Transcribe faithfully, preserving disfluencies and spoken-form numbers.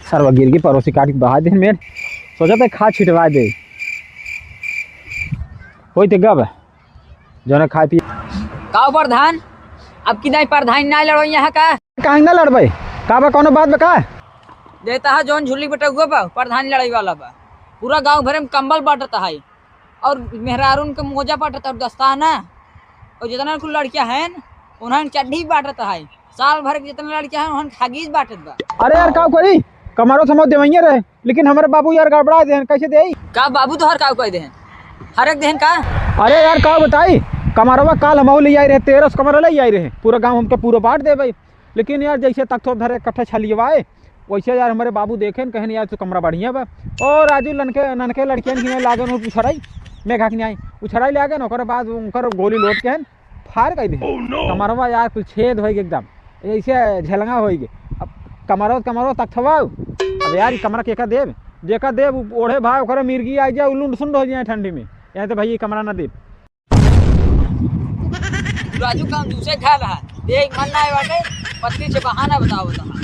सरवा गिर गई, पड़ोसी काट के बहा देन मेर। सोचा था खाद छिटवा दे। होई ते गब जौन खाए पिए। का प्रधान, अब की दाई प्रधान ना लड़ो यहाँ का? काहे ना लड़बे? का बा, कौनो बात बा का? देता है जौन झुल्ली बटुआ बा, प्रधान लड़ाई वाला बा। पूरा गांव भरे में कंबल बांटत है और मेहरारून के मोजा बांटत है और दस्ताना, और जितना कुल लड़कियां हैं उन्हें चड्ढी बांटत है। साल भर के जितना लड़कियां हैं उन्हें खागीज बांटत बा। अरे यार, का करी, कमारो समझ देवइये रहे, लेकिन हमरे बाबू यार गड़बड़ा देहन, कैसे देई? का बाबू तोहर का कह देहन, हरेक देहन का? अरे यार, का बताई, कमरवा काल हमहू ले आई रहे, तेरह सौ कमरा ले आई रहे, पूरा गांव हमके पूरा बांट देबे। लेकिन यार, जैसे तख्तो धरे कट्ठा छलियवाए, वैसे यार हमरे बाबू देखेन, कहेन, "यार, तू कमरा बढ़िया बा।" और राजू ननके, ननके लड़कियन की लागेन, उ उछराई, मेघा की नहीं, उछराई लागेन, ओकरे बाद उनकर गोली लोट के हन, फार कइ देहन। Oh no! कमरवा यार कुल छेद होइ गए एकदम, ऐसे झलंगा होइ गए। अब कमरवा, कमरवा तख्तवा, अब यार, ई कमरा केका देब? जेका देब, उ ओढ़े भाई, ओकरे मिर्गी आ जाए, उ लुंड सुंड हो जाए ठंडी में। यहाँ तो भाई, ये कमरा ना देब। राजू काम दूसरे खा रहा, देख मन ना आए बाटे, पत्नी से बहाना बताओ, बताओ।